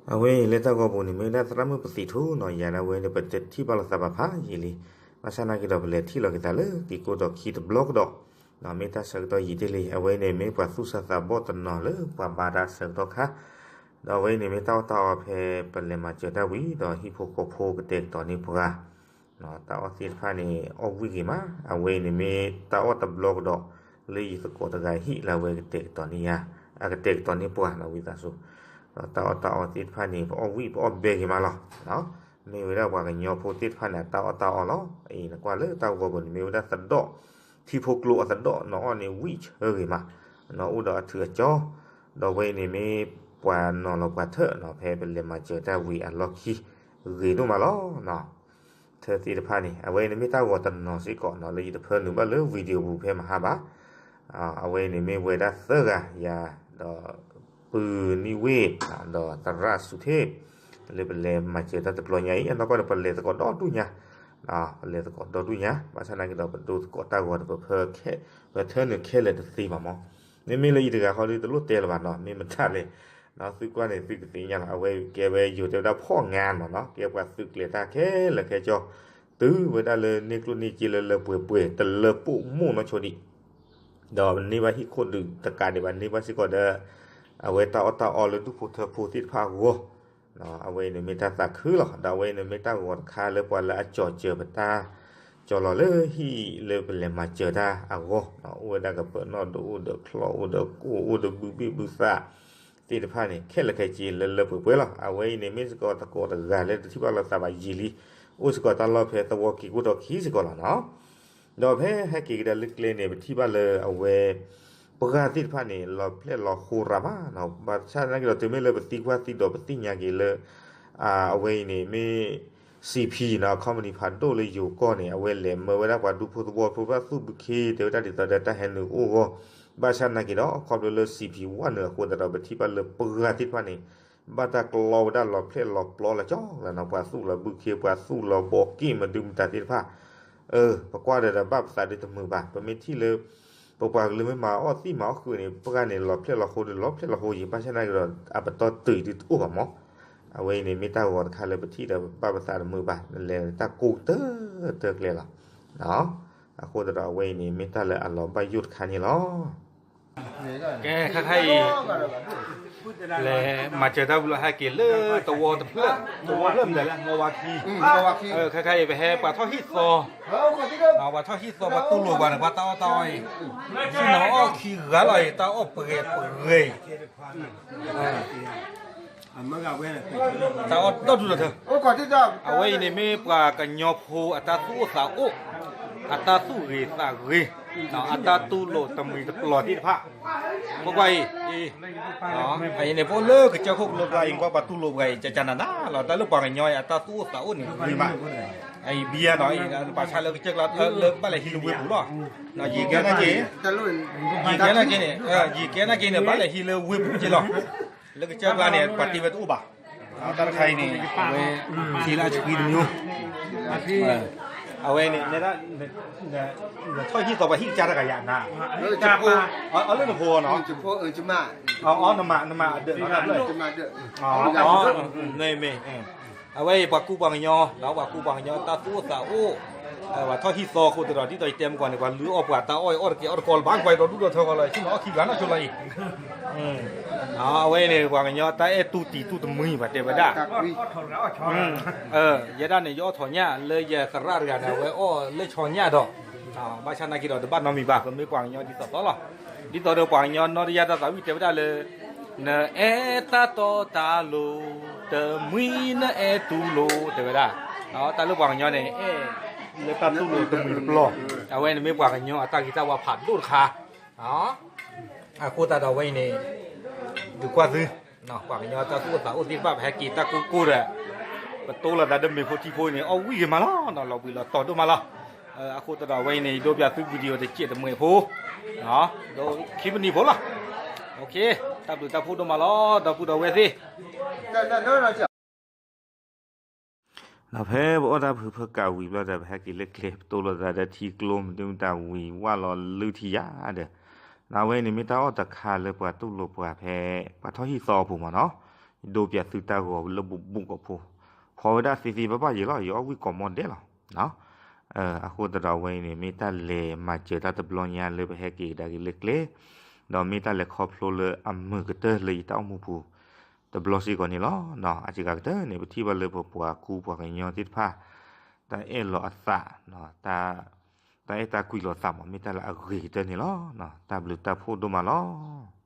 အဝဲအံၤလၢတၢ်ဂီၤပူၤန့ၣ် မ့ၢ်ဝဲဒၣ်သရၣ်မုၣ်ပသံးထူနီၤ ယၤဒၣ်ဝဲန့ၣ် ပတထံၣ်ဘၣ်လိာ်သးဘၣ်ဖးယံာ်လံ. ဘၣ်ဆၣ်နာ်က့ဒီး ပလဲၤထံၣ်လီၤက့ၤသးလၢသံးကိၢ်ဒီးခံတဘျီကဒီး, မ့ၢ်တၢ်ဆၢကတီၢ်ယံာ်တ့ၢ်လံ. အဝဲန့ၣ်မ့ၢ်ပှၤသူၣ်စၢ်သးဘီၣ်တနီၤလၢပှၤဘါတၢ်ဆၢကတီၢ်ခါ, ဒီးအဝဲန့ၣ်မ့ၢ်တၢ်အီၣ်တၢ်အီဖဲပလဲၤမၤစၢၤတၢ်ဝံၤ ဒီးဟံၣ်ဖိဃီဖိကတဲာ်ကတီၤန့ၢ်ပှၤ တၢ်အီၣ်သ့ၣ်တဖၣ်န့ၣ် အီၣ်ဝံၣ်ဂ့ၤမး, အဝဲအံၤန့ၣ်မ့ၢ်တၢ်အီၣ်တဘျီကဒီး လၢယသကိးတဂၤဟံၣ်လၢအဝဲကတဲာ်ကတီၤန့ၢ်ယၤ, အကတဲာ်ကတီၤန့ၢ်ပှၤနီၤ ဝံသးစူၤ, ဒီးတၢ်အီၣ်တၢ်အီသ့ၣ်တဖၣ်န့ၣ် ပအီၣ်ဝံၣ်ပအီၣ်ဘဲဂ့ၤမးလီၤ. မ့ၢ်ဝဲဒၣ်ပှၤကညီဖိသ့ၣ်တဖၣ်န့ၣ် အတၢ်အီၣ်တၢ်အီလီၤ. အံၤနကွၢ်လၢတၢ်ဂီၤပူၤန့ၣ် မ့ၢ်ဝဲဒၣ်သဒီၣ်, ထံဖိကျိအသဒီၣ် နအီၣ်န့ၣ်ဝံၣ်ဆၢဂ့ၤမး, နအိၣ်ဒီးအထုးအကၠီ, ဒီးဝဲအံၤန့ၣ်မ့ၢ်ပှၤနီၤလီၤပှၤထၢၣ်နီၤ ဖဲပလဲၤမၤစၢၤတၢ်ဝံၤအလီၢ်ခံ ဂ့ၤဒိၣ်မးလီၤ. ထၢၣ်သ့ၣ်တဖၣ်န့ၣ် အဝဲအံၤန့ၣ်မ့ၢ်တၢ်ဂီၤတနီၤစ့ၢ်ကီးနီၤ လၢယတဖၢနုာ်ဘၣ်လၢ video ပူၤဖဲမဟါဘၣ်. အဝဲအံၤန့ၣ်မ့ၢ်ဝဲဒၣ်သၢဂၤယၤ, ဒီးပုၢ်နံၣ်ဝ့ၢ်, ဒီးသရၣ်စူၤထ့ၣ်, လၢပလဲၤမၤစၢၤတၢ်တဘျီညါအံၤ အနီၢ်ကီၢ်န့ၣ် ပလဲၤသကိးဒီဒူၣ်ညါ, ပလဲၤသကိးဒီဒူၣ်ညါ ဘၣ်ဆၣ်နာ်က့ဒီး ပဒိသကိးတၢ်ဂီၤန့ၣ် ပဖၢ, ပထၢနုာ်ခဲလၢာ်တသ့ဘၣ်မး. မ့မ့ၢ်လၢယတဂၤဃီဒီး တလိၣ်တဲလၢၤဘၣ်နီၤ မ့ၢ်မတၤလဲၣ်, သုကွၢ်န့ၣ် သုကသ့ၣ်ညါလီၤ. အဝဲကဲဝဲယိၤတဲဝဲဒၣ်ဖီၣ်ငါနီၤနီၤ ကဲပှၤသုးကျဲၤတၢ်ခဲလၢာ်ခဲဆ့, တုၤဝဲဒၣ်လၢန့ၢ်ကျိၣ်န့ၢ်စ့လၢလၢပှဲၤပှဲၤ တလၢပိာ်မိၢ်နီၢ်ဆိဒံး, ဒီးန့ၢ်ဘၣ်ဟံၣ်ခိၣ်ဒုးတကးဒံးဘၣ် န့ၢ်ဘၣ်စ့ၢ်ကီးဒီး အဝဲတၢ်အီၣ်တၢ်အီလၢဒူၣ်ဖိထၢဖိသ့ၣ်တဖၣ်အဂီၢ်, အဝဲအံၤန့ၣ်မ့ၢ်တၢ်သးခုလီၤ. ဒီးအဝဲအံၤန့ၣ်မ့ၢ်တၢ်ဂီၤတခါလၢပှၤလၢအကၠီၤစၢၤပတၢ် ကၠီၤလီၤလၢဟံၣ်လၢပလဲၤမၤစၢၤတၢ်အဂီၢ်, အိၣ်ဝဲဒၣ်ကပၢၤနီၣ်ဒိၣ် အိၣ်ဒီးချီၣ် အိၣ်ဒီးကိၣ် အိၣ်ဒီးဘုဘ့ၣ်ဘုသးသ့ၣ်တဖၣ်န့ၣ် ခဲလၢာ်ခဲဆ့လၢလၢပှဲၤပှဲၤလီၤ. အဝဲအံၤန့ၣ်မ့ၢ်စ့ၢ်ကီးသကိးတဂၤလၢတထံၣ်ဘၣ်လိာ်သးဘၣ်ယံာ်လံ, အိၣ်စ့ၢ်ကီးတၢ်လီၢ်ဖဲသဝီက့ၤကိၣ်ထီၣ်ခံစ့ၢ်ကီးလီၤနီၤ. ဒီးဖဲဟဲက့ၤကဒါလၢကျဲန့ၣ် ပထံၣ်ဘၣ်လၢအဝဲ ပှၢ်သ့ၣ်တဖၣ်န့ၣ် လီၤဖျဲၣ်လီၤဃိရၤမးနီၤ. ဘၣ်ဆၣ်သနာ်က့ဒီး တုၤမ့ၢ်လၢပသံကွၢ်သံဒိးပသ့ၣ်ညါက့ၤလၢ အဝဲအံၤန့ၣ်မ့ၢ် စံၣ်ဖံးနီၤ အcompanyဖးဒိၣ်လၢယိၤကီၢ်န့ၣ် အဝဲလဲၤမၢဝဲဒၣ်ပှၤဒူဖိသဝီဖိဘၣ်သူၣ်ဘုခ့ တဲဝဲဒၣ်ဒ်သိးဒီးတၢ်ဟဲနုာ်အိၣ်အဂီၢ်, ဘၣ်ဆၣ်သနာ်က့ဒီး ခီဖျိလၢစံၣ်ဖံးဝဲနုာ်အဃိသတးဒီး ပထံၣ်ဘၣ်လၢပှၢ်သ့ၣ်တဖၣ်န့ၣ် ဘၣ်တၢ်ကျီဝဲဒၣ်လီၤဖျဲၣ်လီၤပျီလီၤကၠီလီၤနီၤ, ပှၤသူၣ်လီၤဘုခ့ ပှၤသူၣ်လီၤဘီက့ၣ်မဒုမတၤသ့ၣ်တဖၣ်, အၢ ပကွၢ်ဒီးဒီးဘၣ်ပသးဒုးတမုာ်ဘၣ်. ပမ့ၢ်ထံၣ်လၢ ပပှၤကလုာ်မ့ၢ်မၤအီၣ်သံၣ်မၤအီၣ်ဃုာ်န့ၣ် ပှၢ်န့ၣ်လီၤဖျဲၣ်လီၤဃိဒီးလီၤဖျဲၣ်လီၤဃိယံၤ, ဘၣ်ဆၣ်သနာ်က့ဒီး အပတီၢ်တုာ်ဒုးတအိၣ်ဘၣ်မး. အဝဲအံၤန့ၣ်မ့ၢ်တၢ်ဂီၤတခါလၢပထံၣ်ဒီးဘၣ်ပသးတမုာ်ဘၣ်, နလဲၤတၢ်ကိၢ်ကတၢၢ်တၢၢ်ကျဲလီၤ. အဃိသတးဒီးအဝဲအံၤန့ၣ် မ့ၢ်တၢ်လၢအလီၤဘၣ်ယိၣ်တခါန့ၣ်လီၤ. ကဲ ခဲခါအံၤ လဲၤမၤစၢၤတၢ်ဝံၤလီၤ ဟဲက့ၤလၢသဝီတဖျၢၣ်, သဝီဖျၢၣ်မတၤလဲၣ် မီဝါခံ, ခဲခါအံၤပဟဲပှၤထီၣ်ဟံၣ်သီ, ပှၤထီၣ်ဟံၣ်သီ ပှၤတူၢ်လိာ်ပှၤန့ၣ် ပှၤတၢ်အီၣ်တၢ်အီအံၤ, ဆ့ၣ်နီၤအီၣ်ခံဂၤလီၤအံၤ တၢ်အီၣ်ပှဲၤပှဲၤအံၤ တၢ်အီၣ်ဒီဒူၣ်ဒီထၢ, အဝဲအံၤန့ၣ်မ့ၢ်ပှၤကညီဖိအတၢ်သူၣ်အိၣ်သးအိၣ်, အတၢ်သူၣ်ဂ့ၤသးဂ့ၤ, အတၢ်တူၢ်လိာ်တမှံၤတပျီၤသ့ၣ်တဖၣ်, ကွၢ်ကွၢ်အံၤ, အံၤန့ၣ် ပအိၣ်လၢကစၢၢ်ခိၣ်ကလိပှၤအံၤ ကွၢ်ပှၤတူၢ်လိာ�ပှၤအံၤ ကကနၤနၤလီၤ, တၢ်လၢပှၤကညီအံၤ အတၢ်သူၣ်အိၣ်သးအိၣ်န့ၣ်ဂ့ၤမး, အံၤဘံယါနီၤ, ဘၣ်ဆၣ်လၢကစၢၢ်ကျါ လၢဘၣ်လဲၤဟံးလၢဝ့ၢ်ပူၤလီၤ, ယံာ်ကဲနာ်က့, ယံာ်ကဲနာ်က့န့ၣ်, ယံာ်ကဲနာ်က့န့ၣ် ဘၣ်လဲၤဟံးလၢဝ့ၢ်ပူၤက့လီၤ, လၢကစၢၢ်ကျါန့ၣ် ပှၤတ့ဝဲတအိၣ်ဘၣ်, တၢ်တခါအံၤန့ၣ်, အဝဲ, ထံလၢအဆှံတမံၤ, အဝဲန့ၣ်, နထီၣ်ဟံၣ်သီပှၤဟံၣ်ကစၢ်တဂၤယၤနၤ, အလၢနဖိနီၤ, နမၤ, နမၤအဒၢးနီၤ, မ့ၢ်, အဝဲအံၤပှၤကူပှၤကညီ, ပှၤကူပှၤကညီတၢ်သူၣ်အိၣ်သးအိၣ်, ပှၤထီၣ်ဟံၣ်သီအဃိသတးဒီး ဒ်သိးယတဲမုၢ်ကီၢ်န့ၣ် ပှၤလုၢ်အီၣ်ပှၤတၢ်အီၣ်အီၣ်တကဲအီၣ်တကီလၢၤဘၣ် ပှၤဒီဒူၣ်ဒီထၢဃီလီၤ ဆ့ၣ်နီၤအီၣ်ခံဂၤနီၢ်ဆိလီၤအံၤ, အဝဲအံၤန့ၣ် ပှၤကညီတၢ်အဲၣ်တူတံၤတူတမှံၤဘၣ်တဲဝဲဒၣ် ယဲဒၣ်န့ၣ် ယအီၣ်ထီၣ်ညၣ်လၢယသရၣ်တဂၤန့ၣ် အဝဲအီၣ်လၢဆီညၣ်ဒီး, ဘၣ်ဆၣ်နာ်က့ဒီး တဘၣ်နီတမံၤဘၣ် ပမ့ၢ်ပှၤကညီဒ်သိးသိးလီၤ. ဒ်သိးဒီးပှၤကညီနီၢ်တယၢ်တၢ်သးဝံၣ်တဲဝဲဒၣ်လၢ နအဲၣ်တၢ်တီတၢ်လိၤ, တမှံၤနအဲၣ်တူလိၤ တဲဝဲဒၣ်, တၢ်လၢပှၤကညီန့ၣ် အဲၣ်လၢတၢ်တူၢ်လိာ်တမှံၤတပျီၤ, အဝဲန့ၣ်မ့ၢ်ပှၤကညီအတၢ်ဂ့ၤတၢ်ဝါဖးဒိၣ်တခါ အဃိသတးဒီးအဝဲအံၤန့ၣ် ဒုးကွၢ်သု, ပှၤကညီတၢ်သူၣ်အိၣ်သးအိၣ်သ့ၣ်တဖၣ် ပဟဲက့ၤတၢ်ကိၢ်ကိၢ်ဒီး ပတိၢ်လိာ်သးဒီးမ့ၤဖိထံဖိန့ၣ် အီၣ်ဝံၣ်ဂ့ၤမးလီၤ, လီၤဘှံးလီၤတီၤဒိၣ်မးလီၤ. အဃိသတးဒီးအဝဲအံၤန့ၣ် ယဒိးပၠးသု video တစဲးတမှဲးဖိ, ဒီးခံမံးနံးဖိလီၤ. တၢ်ဘျုးတၢ်ဖှိၣ်ဒိၣ်မးလီၤ ဒီပုၢ်ဒီဝဲၢ်သ့ၣ် ဒီးဖဲပအီၣ်တၢ်ဖုဖၢကးဝံၤဘျီဒီး ပဟဲက့ၤလၢကျဲ ပတိၢ်လိာ်သးဒီးထံကျိမဒုမတၤဝံၤ ဝၣ်လီၤလုၢ်ထံယါဒီး, အဝဲန့ၣ်မ့ၢ်တၢ်အီၣ်တခါလၢပှၤတူၢ်လိာ်ပှၤဖဲ ပှၤထီၣ်ဟံၣ်သီအပူၤမးနီၤ, ဒိပၠးသုတၢ်ဂီၤလၢဘူးဘူးကီၢ်ဖိ, ဖီဝဲဒၣ်သ့သ့ဘၣ်ဘၣ်ယဲလီၤ, ယအီၣ်ဝံၣ်ကိးမီၤဒဲးလီၤ. အဃိသတးဒီးအဝဲအံၤန့ၣ် မ့ၢ်တၢ်လဲၤမၤစၢၤတၢ်တဘျီညါလၢပဟဲက့ၤကဒါက့ၤလၢကျဲ, ဒီးမ့ၢ်တၢ်လဲၤခီဖျိလၢအမုာ်ကတၢၢ်လၢယတၢ်အိၣ်မူပူၤ တဘျီစ့ၢ်ကီးန့ၣ်လီၤ. အစှၤကတၢၢ်န့ၣ် ပထံၣ်ဘၣ်လၢပပှၤကူပှၤကညီသ့ၣ်တဖၣ် တၢ်အဲၣ်လီၤအသး, တၢ်အဲၣ်တၢ်ကွံလိာ်သးမး မ့ၢ်တၢ်လၢအဂ့ၤကတၢၢ်န့ၣ်လီၤ. တၢ်ဘျုးတၢ်ဖှိၣ်ဒိၣ်မးလီၤ.